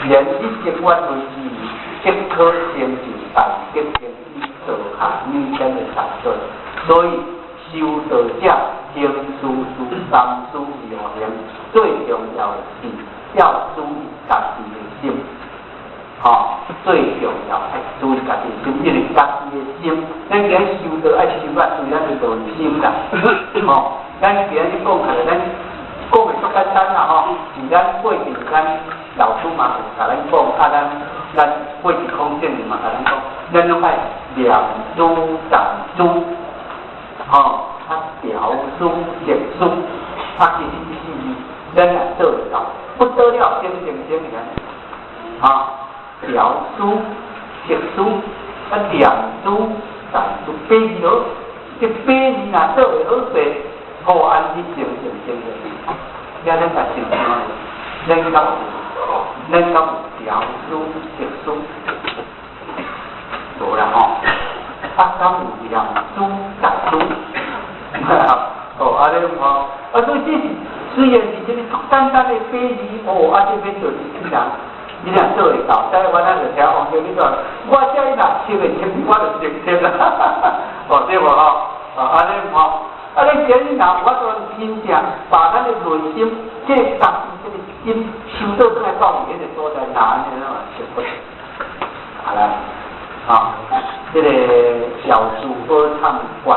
然一切願為義，即可成就大德經以座下女天的善根。所以修道者行事事三思而後行，最重要的是要注意家己的心。吼，最重要愛注意家己的心，因為家己的心，咱今日修道愛修啊，對咱的內心啦。吼，咱今日講起來，咱講的足簡單啦吼，是咱過去咱老師嘛有共咱講，啊咱過去空性嘛共咱講，咱攏愛念珠讚珠，吼，啊調思靜思，啊其實是咱若做會到，不得了，精精精爾，哈。調思、靜思，啊念珠、讚珠，八字咯，這八字若做會好勢，好安去靜靜靜的，遐咱家想看，咱敢有調思、靜思？無啦吼，啊敢有念珠、讚珠？哦，按呢吼，啊所以這是雖然是這个足簡單的八字，哦，啊這欲做一世人。你若做會到，台灣咱就聽王經理講，我遮伊若切會切，我就直切啦，哦對無吼？啊按呢吼，啊你今日若有法度真正把咱的內心，這個家己這個心修倒轉來到彼个所在，那按呢嘛是不？好來，啊，這个藥師寶懺觀，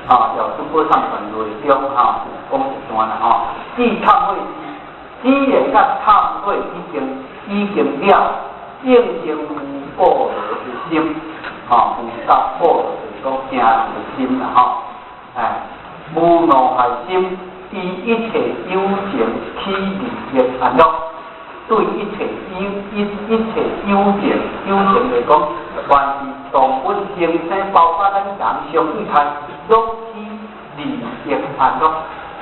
啊，藥師寶懺觀內中吼，講一段啦吼，至懺悔。既然甲懺悔已經了，應經無怖的心，吼，無甲怖就是講驚的心啦，吼，哎，無怒害心，以一切有情起利益安樂，對一切有一一切有情有情來講，凡是動物、眾生，包括咱人相對看，攏起利益安樂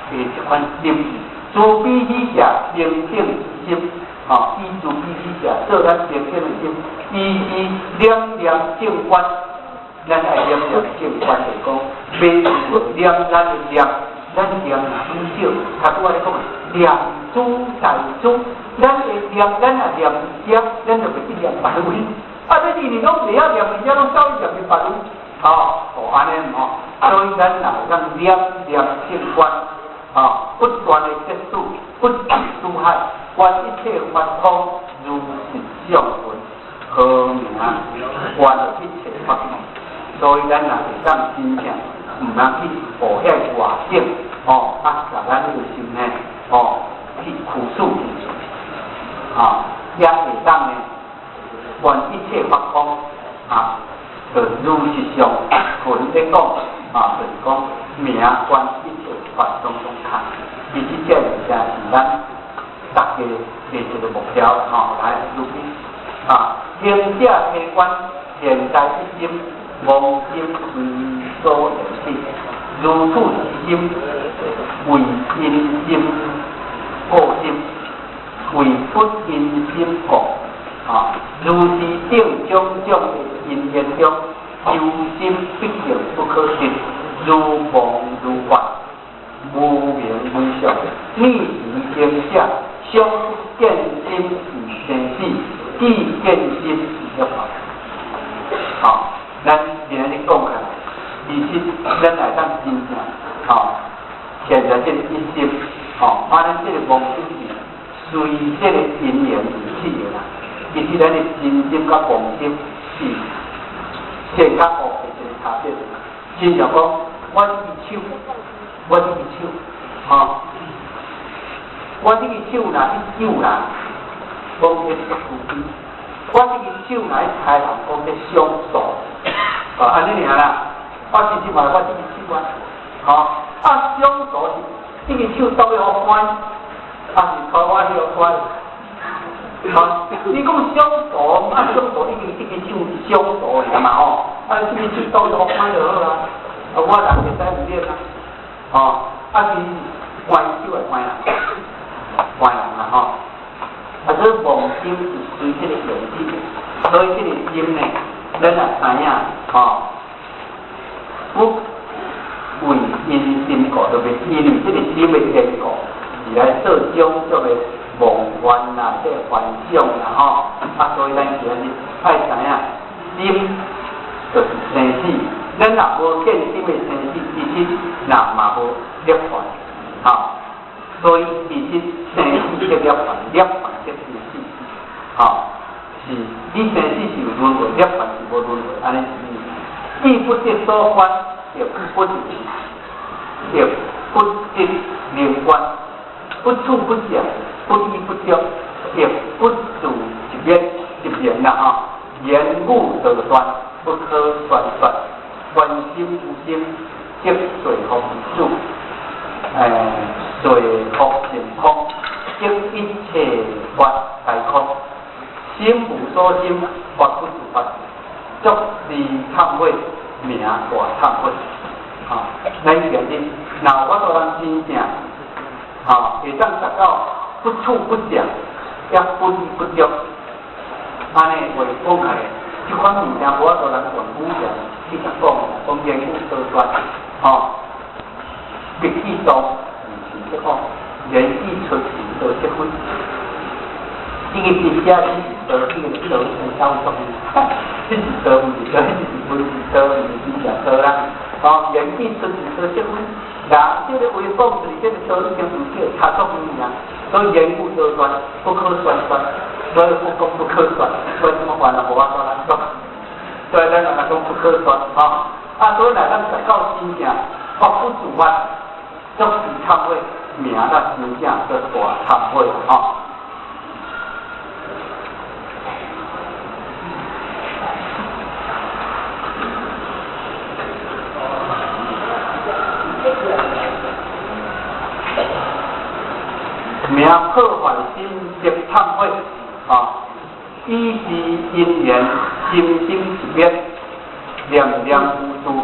的這款心。慈悲喜捨平等之心，吼，以慈悲喜捨做咱平等的心，伊是念念正觀，咱愛念念正觀，就是講，袂有念咱的念，咱念若愈少，頭拄仔咧講念珠在珠，咱會念，咱若念遮，咱就袂去念別位。啊，你日日攏袂曉念佇遮，攏走去念佇別位，吼，哦，按呢吼，所以咱若會當念念正觀。啊，不斷的攝取，不斷四海，觀一切法空如實相分，何名觀一切法空？所以咱若會當真正毋通去予遐外境，哦，啊，共咱這個心呢，哦，去驅使去，啊，也會當呢，觀一切法空，啊，就如實相分咧講，啊，就是講名觀一切法攏總空。其實這物件是咱大家的一個目標，吼，來入去啊，行者體觀現在一心，妄心隨所緣起，如此之心為因心故心，為不因心故，啊，如是等種種的因緣中，修心畢竟不可得，如夢如幻，無明無相，逆時行者，想不見心是生死，既見心是涅槃。好，咱今日講起來，其實咱來當真正，吼，現在這個一心，吼，啊，咱這個妄心是隨這個因緣而起的啦。其實咱的真心佮妄心是善佮惡的一個差別。親像講，我這支手，我這支手，吼，我這支手若去救人，講這是慈悲；我這支手若去殺人，講這傷數，哦，按呢爾啦。我其實嘛，我這支手啊，吼，啊，傷數是這支手倒欲予關，啊是拖我去予關。吼，你講傷數，啊傷數已經這支手傷數爾嘛吼，啊這支手倒欲予關就好啊。啊，我人會使毋免啊，吼，啊是關手會關人，關人啦吼。啊，這妄心是隨這個緣起的，所以這個心呢，咱也知影，吼，不為因心故，就是因為這個心的緣故而是來做種種的夢幻啦，這個幻想啦吼。啊，所以咱今日愛知影，心就是生死。咱若無見心的生死，其實若嘛無涅槃，吼。所以其實生死即涅槃，涅槃即生死，吼。是你生死是有輪迴，涅槃是無輪迴，按呢是。既不得所觀，亦不得，亦不得能觀，不處不見，不依不著，亦不住一滅一滅啦吼。言語道斷，不可宣說。觀心無心，即隨福住，隨福淨空，即一切法皆空。心無所心，法不住法，足是懺悔，名大懺悔。吼，咱今日若有法度人真正，吼，會當達到不處不見，也不依不著，按呢話講起來，這款物件無法度人用語言去共講，講言語道斷，吼，筆記多，毋是這款，言語出是多積分。這個筆寫是多，這個多是走作，這是多，毋是多，這是文字多，毋是真正多啦。吼，言語出是多積分，人這個話講出來，這個多已經毋叫差作物爾，所以言語道斷，不可宣說，所以不講不可說，所以怎麼辦啊？無法度來講，所以咱來講不可說，吼。啊，所以來咱達到真正法不住法，足是懺悔，名咱真正做大懺悔，吼。名破壞心即懺悔，啊！以是因緣，心心一滅，念念無住，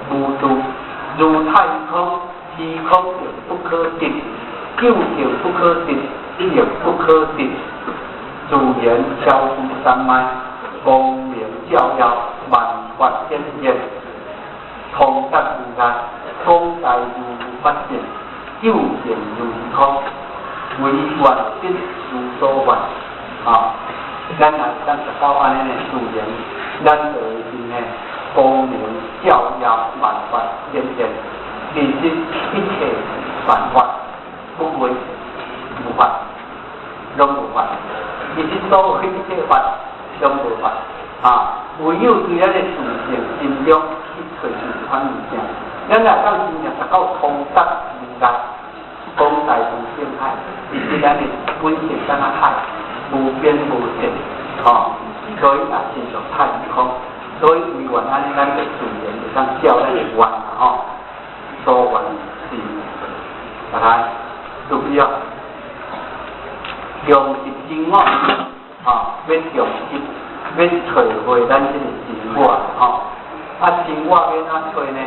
無住，如太空，虛空亦不可得，究竟不可得，亦不可得。自然消除三昧，光明照耀，萬法顯現，通達無礙，廣大如法界，究竟如空。唯願得如所願，啊！咱若當達到按呢的自然，咱就會真呢光明照耀萬法顯現，其實一切萬法不為無法，攏無法。其實所有一切法攏無法，啊！唯有對咱的自性心中去揣這款物件，咱若當真正達到通達無礙。廣大無邊海，其實咱的本性敢若海，無邊無際，吼，所以也親像太空。所以唯願按呢，咱就自然會當照咱的願，吼，所願是，來，注意哦，用是真我，吼，欲用心，欲揣回咱這個真我，吼，啊，真我欲按怎揣呢？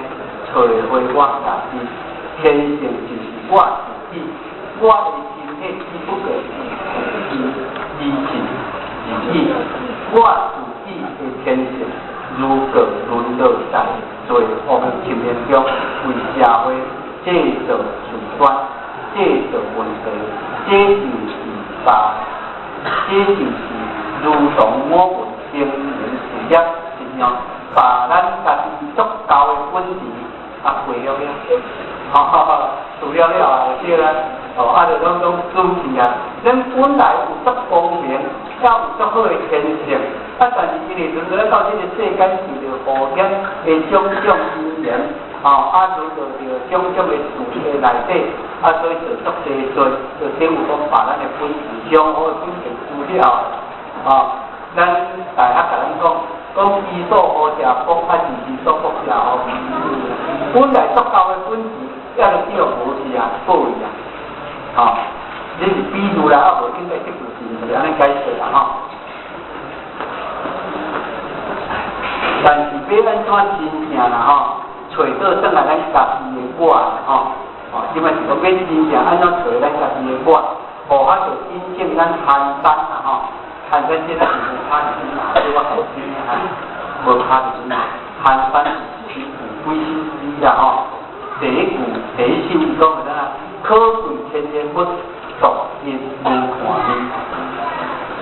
揣回我家己，天性就是我自己，我的身體只不過是自自而已，我自己的天性，如果淪落在罪惡情形中，為社會製造事端，製造問題，這就是把，這就是如同我們經營事業一樣，把咱家己足夠的本錢啊虧了了，哈哈哈，輸了了啊，對啦，哦，啊，就攏攏輸去啊。咱本來有足光明，也有足好的天性，啊，但是因為淪落到這個世間受著污染的種種因緣，吼，啊，淪落著種種的事的內底，啊，所以就足濟罪，就等於講把咱的本錢上好的本錢輸了，吼，咱大學共咱講，講伊所好食福，還是伊所福食好？本來足夠的本錢，也著叫無去啊，報去啊，吼！你是比如啦，啊無應該這句是毋是按呢解釋啦，吼？但是欲按怎真正啦，吼，揣倒轉來咱家己的我，吼，哦，這擺是講欲真正按怎揣咱家己的我，無法度真正咱寒山啦，吼，寒山這個是無卡佇哪？這我頭先哈，無卡佇哪？寒山是有幾首詩啦，吼，第一句第一首伊講的啥？可貴天然物，獨一無伴伊。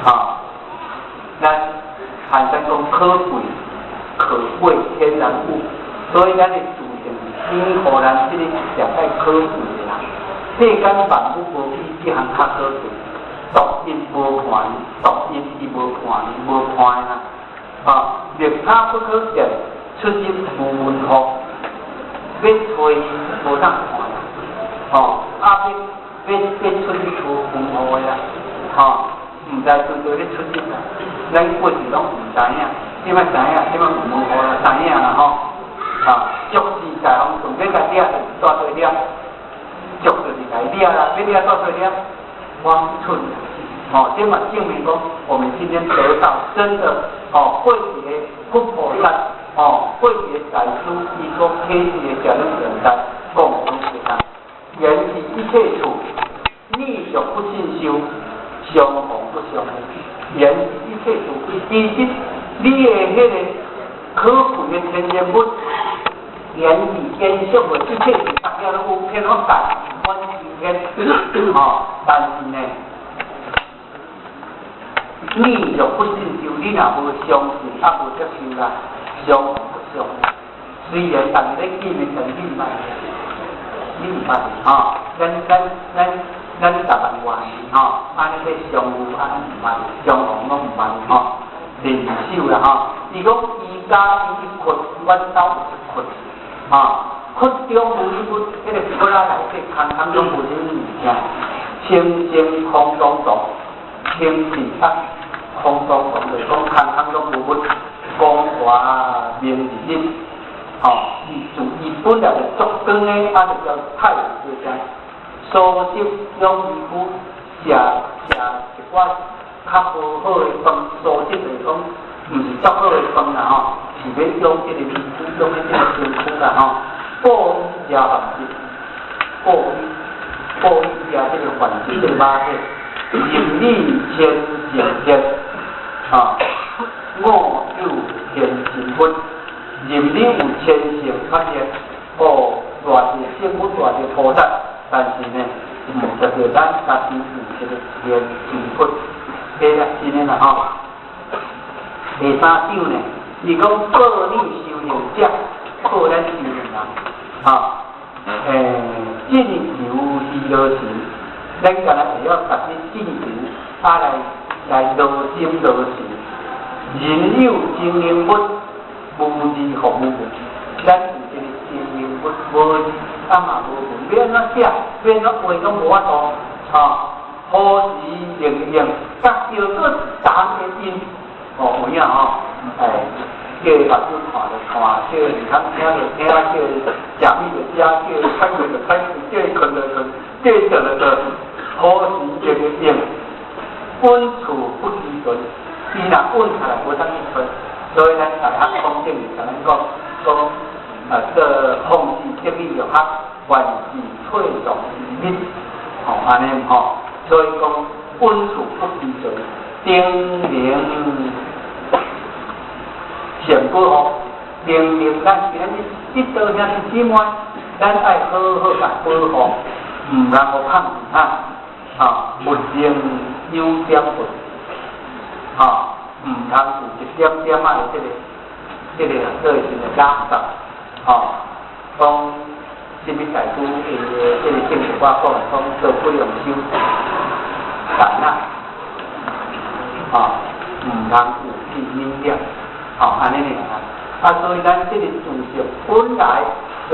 哈，咱寒山講可貴，可貴天然物，所以咱的自性是天予咱這个上蓋可貴的啦。世間萬物無比這項較可貴，獨一無伴伊，獨一伊無伴伊，無伴啦。啊，覓他不可見，出入無門戶，欲揣伊無通看啦。哦，啊，欲出入無門戶的啦。吼，毋知對對咧出入啦，咱過去攏毋知影，這擺知影，這擺有門戶啦，知影啦吼。啊，捉是大方，上欲共掠就是大嘴掠，捉就是共掠啦，欲掠大嘴掠，方寸。哦，這嘛證明講，我們今天得到真的哦，過去的佛菩薩哦，過去的大師，伊所啟示的這種存在，講是啥？緣起一切處，逆俗不信修，相逢不相遇。緣起一切處，其實你的彼个可貴的天然物，緣起延續的一切處，大家攏有天福大，滿天，哦，但是呢，你若不信修，你若無相信，啊無接受啦，相逢不相遇。雖然逐日咧見面，但是你毋捌，你毋捌吼，咱台灣話吼，按呢咧相遇，按呢毋捌，相逢攏毋捌吼，練手啦吼。伊講瑜伽伊一窟，阮兜有一窟，吼，窟中無一物，彼个窟仔內底空空攏無啥物物件，清淨空洞洞，清淨啊，空洞洞就是講空空攏無物，光華明日日，吼，伊自伊本來就足光的，啊就叫太陽就這樣。素食養魚夫食食一寡較無好的飯，素食就是講毋是足好的飯啦吼，是欲養這个皮膚，養這個身軀啦吼。布衣食飯質，布衣布衣食這個飯質，這個肉體，任你千淨天，啊，我有天神佛，任你有千聖乜嘢，哦，偌濟聖佛，偌濟菩薩，但是呢，毋代表咱家己有這個天神佛，這個真的啦吼。第三章呢，伊講報你修行者，報咱修行人，哈，進求喜樂時，咱敢若會曉家己進求，啊來樂心樂事，人有精靈物，無字服務，咱有這個精靈物，無字啊嘛無文，欲按怎寫，欲按怎畫攏無法度，吼，何時應用，甲叫做答的音，哦，有影吼，哎，叫伊目睭看就看，叫伊耳通聽就聽，叫伊食物就食，叫伊開會就開會，叫伊睏就睏，叫伊做就做，何時應用，穩處不離頓，伊若穩下來無通去揣，所以咱大學講正是共咱講，講啊，這放肆得意欲學，凡事退藏於密，吼，按呢吼，所以講穩處不離頓，叮嚀善保護，明明咱今日得到兄弟姊妹，咱愛好好共保護，毋通予放哈，啊，勿令有點糞，啊，毋通有一點點仔的這個做是垃圾，吼，講啥物大師的這個政策我講講做不用修煩惱，吼，毋通有去抿了，吼，按呢爾啊，啊，所以咱這個知識本來就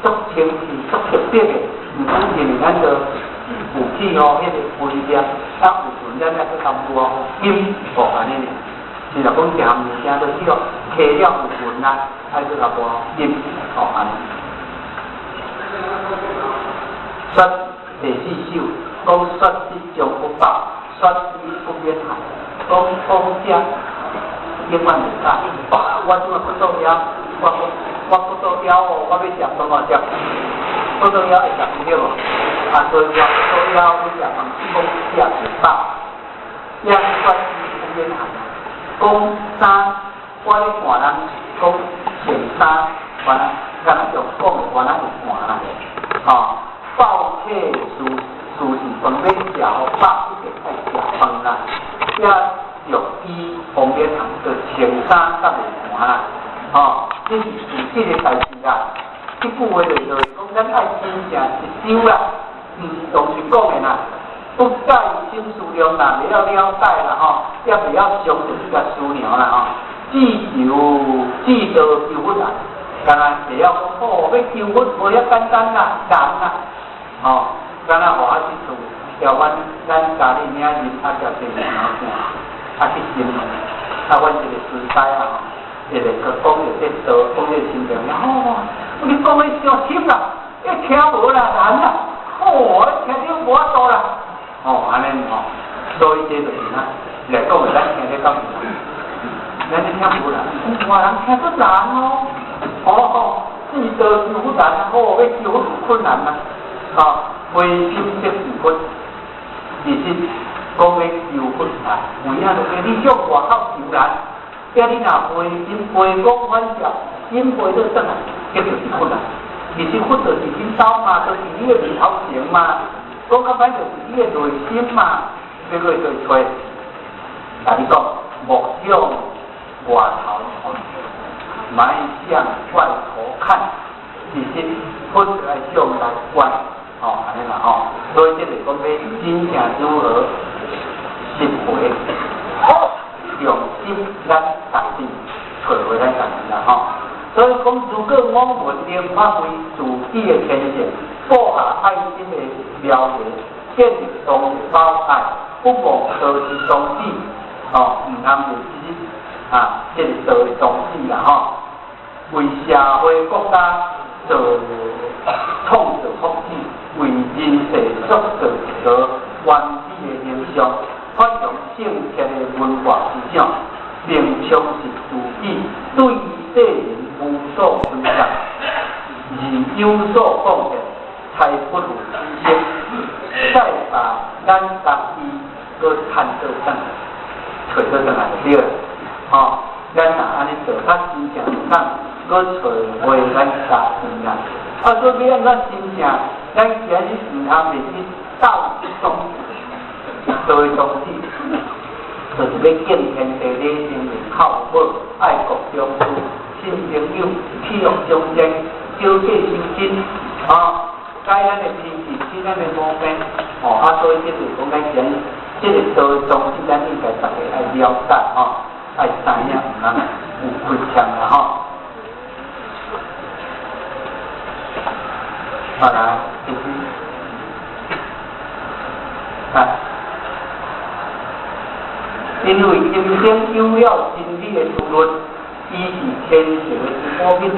足清氣、足特別的，毋過因為咱就有去吼，彼個分裂，啊，有陣咱愛去共磨金，哦，按呢爾。是若講一項物件，都去哦，揢了有紋啊，愛去共磨金，哦，按呢。說第四首，講說得終不飽，說醫不免害，講講者永遠袂飽。我這擺腹肚枵，我講我腹肚枵哦，我欲食飯哦，食腹肚枵會食對無？啊，所以我腹肚枵欲食飯，講食袂飽。也說醫不免害，講衫，我咧看人講穿衫，原來敢若用講的，原來有寒啦，吼。報體事事是飯欲食予飽，一定愛食飯啦。也著比方便通做穿衫較袂寒啦，吼，這是事實的代誌啦。這句話就是講，咱愛真正一修啦，用是講的啦，不蓋心思量啦，袂曉了解啦，吼，也袂曉相信這個思量啦，吼。只求至道求佛啊，敢若會曉講哦，欲求佛無遐簡單啦，難啦，吼，敢若予我這次調阮咱家裡領人啊，交這個啊去形容，啊，阮一個師師啊，吼，一個佮講著這道，講這心情，吼，你講得傷深啦，一聽無啦，難啦，哦，聽著無法度啦，哦，按呢吼，所以這就是哪來講，咱聽得敢有？咱聽無啦，外人聽足難哦，哦，至道求佛難，哦，欲求佛有困難啦，吼，唯心即是佛，其實講欲求佛啊，有影就是你向外口求難，啊，你若回心回光返照，心回倒轉來，這就是佛啦。其實佛就是恁兜嘛，就是你的面頭前嘛，講較歹就是你的內心嘛，這個就揣，共你講，莫向外頭看，莫向外頭看，其實佛愛向內觀，吼，按呢啦吼，所以這個講欲真正如何實回，用心咱家己，揣回咱家己啦吼。所以講，如果我們能發揮自己的天性，布下愛心的苗芽，建立同胞愛，不忘道之宗旨，吼，毋通袂記啊，這個道的宗旨啦吼，為社會國家做創造福祉，為人世塑造一個完美的形象，發揚正確的文化思想，並充實自己，對世人無所虧欠，而有所貢獻，才不負此生。再把咱家己閣趁倒轉來，揣倒轉來對，吼，咱若按呢做，較真正會當閣揣回咱家己啦。啊，所以欲按怎真正，咱今日毋通袂記道之宗旨，道的宗旨，就是欲敬天地、禮神明、孝母、愛國忠義、信朋友、去惡從善、少過修真，吼，改咱的脾氣，去咱的毛病，吼，啊，所以這就是講咱今日這個道的宗旨，咱應該逐家愛了解，吼，愛知影，毋通有虧欠啦，吼。好來，繼續。來，因為今生有了真理的滋潤，伊是天成的滋補品，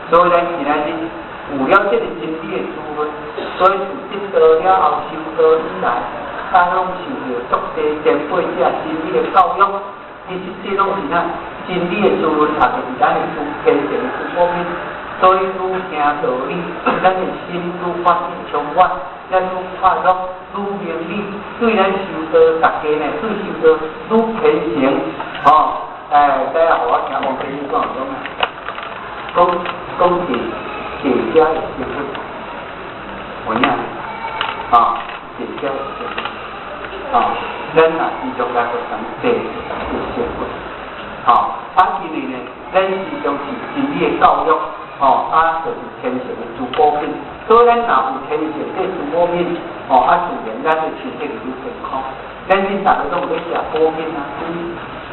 所以咱今仔日有了這個真理的滋潤，所以自得道了後修道以來，咱攏受著足濟前輩者真理的教育，其實這攏是咱真理的滋潤，也就是咱的天成的滋補品。所以愈聽道理，咱的心愈發展充滿，咱愈快樂，愈明理，對咱修道，逐家呢對修道愈虔誠，吼！哎，底下予我聽王先生講講啊，講講是地家的身份，有影？啊，地家的身份，啊，咱若時常來學啥物地的身份，吼，啊，因為呢，咱時常是真理的教育。吼，啊，就是天成的滋補品，所以咱若有天成這滋補品，吼，啊，自然咱的身體就愈健康。咱恁逐家攏有咧食補品啊，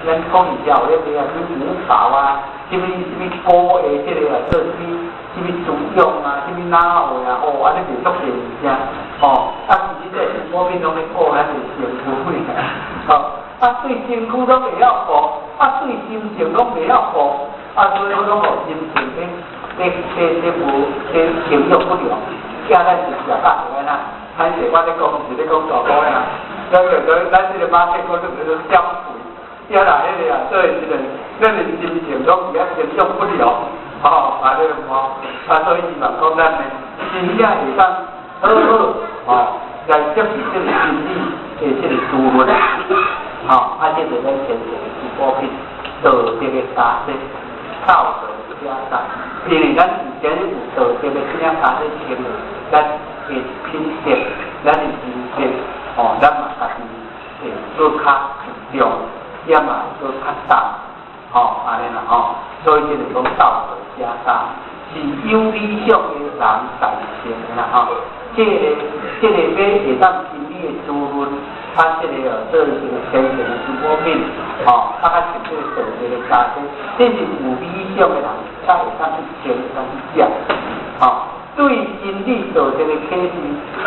咱講伊食有咧賣啊，什麼五寶啊，啥物啥物果的這個啊，做啥物啥物滋養啊，啥物哪貨啊，哦，按呢賣足濟物件，吼，啊，其實這滋補品攏咧顧咱的身軀，吼，啊，對身軀攏會曉顧，啊，對心情攏袂曉顧，啊，所以攏予心情咧。這這這無這營養不良，叫咱是食飽就按怎？歹勢我咧講毋是咧講大埔的啊，咱就講咱這個馬克講叫做減肥，啊啦，彼個啊，所以這個咱的心情攏是遐營養不良，吼，按呢吼，啊，所以希望講咱呢，真正會當好好吼來接受這個真理的這個滋潤，吼，啊，這個咱天成的滋補品，道德的枷鎖，道德的枷鎖。因為咱以前有道德的這領枷鎖穿，咱的品德，咱的人格，吼，咱嘛家己會閣較注重，也嘛閣較重，吼，按呢啦吼。所以這個講道德加大，是有理想的人才成的啦吼。這個欲會當心理的滋潤，啊，這個做一個天然的滋補品，吼，啊，較像這個道德的加持，這是有理想的人才會當去穿，會當去食，吼。對真理道德的啟示，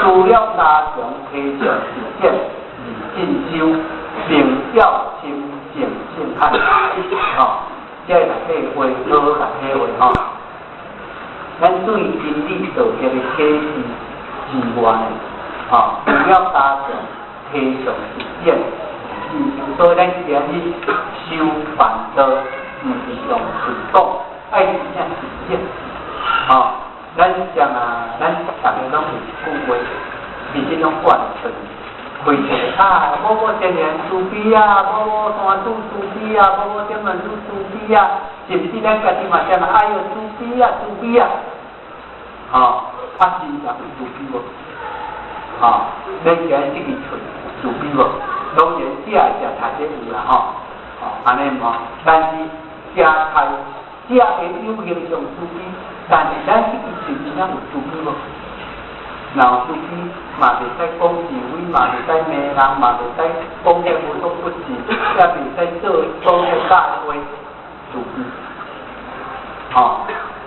除了加強提倡實踐而進修，並要清淨正海，吼，這個體會好好體會吼。咱對真理道德的啟示之外，吼，除了加強提倡實踐而進修，所以咱今日修辦道，毋是用嘴講，愛真正實踐，吼。咱講啊，咱逐个攏有一句話，其實攏掛佇喙，開出來啊，某某仙人慈悲啊，某某山主慈悲啊，某某天門主慈悲啊，甚至咱家己嘛講啊，哎喲慈悲啊，慈悲啊，吼，啊真正有慈悲無？吼，咱今日這支喙慈悲無？當然食會食菜這有啦吼，吼，按呢無？但是食菜食會有形象慈悲。但是咱這支喙真正有慈悲無？若有慈悲，嘛袂使講是非，嘛袂使罵人，嘛袂使講遐無所不是，也袂使做講遐假話，慈悲。吼，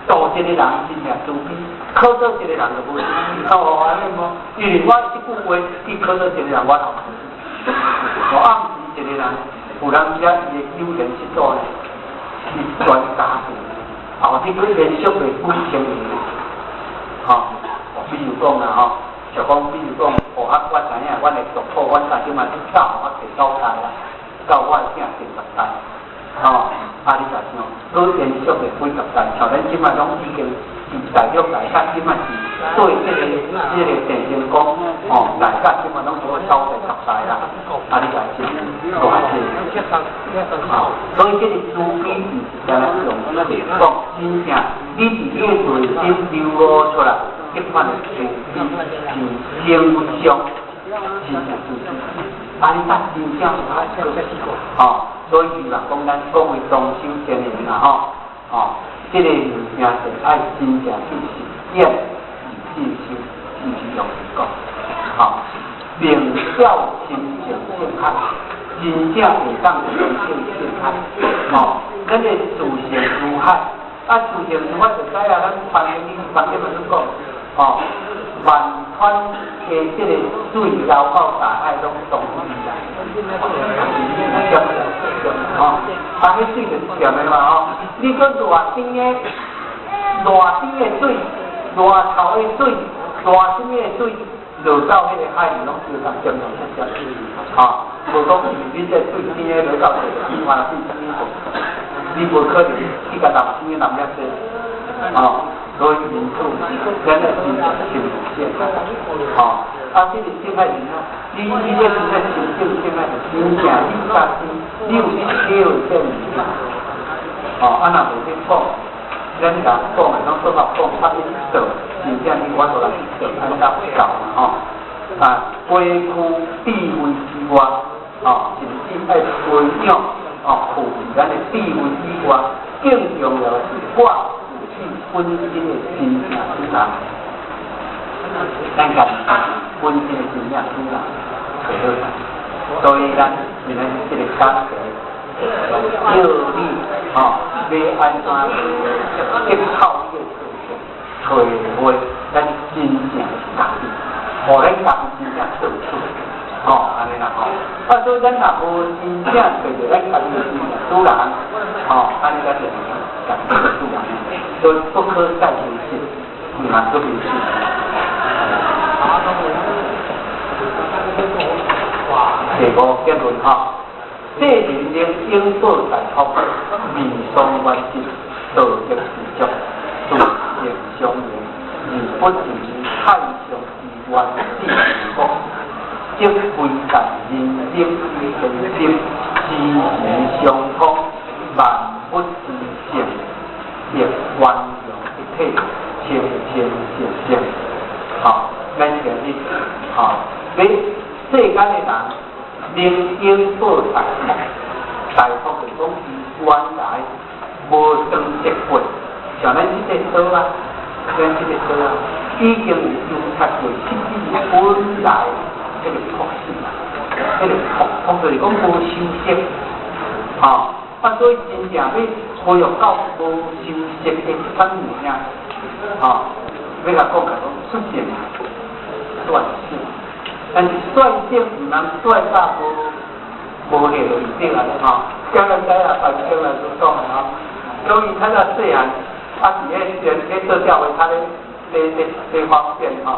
度一個人真正慈悲，可做一個人就無慈悲，哦，按呢無？因為我這句話去可做一個人，我就慈悲。我暗時一個人，有人遮伊的有緣失主呢，是專家。哦，你閣連續袂幾千年，吼，比如講啦，吼，就講比如講，哦，啊，我知影，阮的族譜，阮家這擺去走，我提九代啦，到我的囝第十代，吼，啊，你就想，閣連續袂幾十代，像咱這擺攏已經是大陸來，甲這擺是對這個電燈講，吼，來甲這擺攏做九代十代啦，啊，你就知偌濟，吼，所以這個慈悲毋是干焦用嘴講，真正你佇你的內心流露出來，這款的慈悲是形象，真正慈悲，啊，你才真正有吼，所以希望講咱各位同修真緣啦，吼，吼，這個物件是愛真正去實踐，進修，毋是用嘴講，吼，明了心淨正確，真正會當心淨正確，吼，咱的自性如海，啊，自性如海就知影咱凡人凡人嘛講，吼，萬川的這個水流到大海攏同伊啦，對吼，啊，彼水就是鹹的嘛吼，你閣偌甜的，偌甜的水，偌臭的水，偌啥物的水，落到彼個海裡攏相共鹹鹹澀澀，吼，無講是你這水甜的落到這個水，嘛變啥物無？你無可能去共淋甜的淋遐濟，吼，所以因此，咱的真正心正，吼，啊，這個正愛是啥？你這真正心正正愛是真正你家己，你有去體會這物件，吼，啊，若無去講，咱共講的攏說法講，啊，去做，真正你我都來去做，按呢才會夠嘛，吼，啊，歸趨智慧之外，吼，甚至愛培養，哦，具備咱的智慧以外，更重要的是我有去本身的真正主人，咱家己本身的真正主人找好勢，所以咱今仔日這個講題，叫你吼，欲按怎激透你的找回咱真正的家己，予咱家己真正做主，吼，按呢啦吼。啊，所以咱若無真正揣著咱家己的真正主人，吼，按呢咱就會家己的主人，所以不可再迷信，毋通閣迷信。第五結論吼，這人能永保大福，未喪原質，道德自足，自性相應，而不為太上之原始之福，則非但人生之天心，時時相通，萬物之性，亦圓融一體，清清淨淨。吼，咱吼，欲世間的人能永保大福，大福就是講伊原來無斷結過，像咱這個島啊，咱這個島啊，已經有修察過，這是本來這個福性啊，這個福福就是講無修飾，吼，啊，所以真正欲恢復到無修飾的這款物件，吼，欲共講來講出現率性，但是率性毋通率到無無彼個就對啊，吼。剛剛知啊，范清來所講的吼，所以較早細漢，啊，佇彼咧咧做教會，較咧咧咧咧方便吼，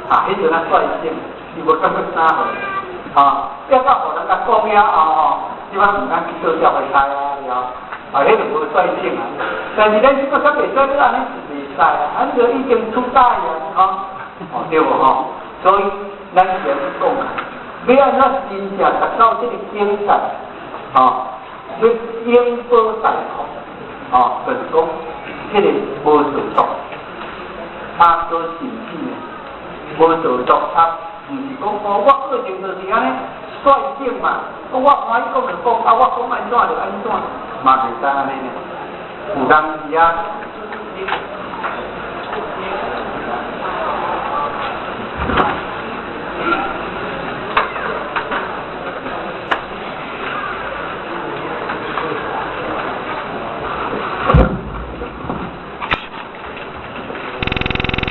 啊，彼陣啊率性，伊無感覺啥貨，吼，要到予人共講了後吼，這擺毋敢去做教會開啊，對啊，彼就無率性啊。但是咱這個較袂使閣按呢是袂使啊，啊，你就已經出界啊，吼，哦對無吼？所以咱先講啊，欲按怎真正達到這個境界，吼，欲永保大福，吼，就是講這個無造作，啊，閣甚至呢，無造作啊，毋是講哦，我個性就是按呢率性嘛，我歡喜講就講，啊，我講按怎就按怎，嘛袂使按呢呢。有當時啊，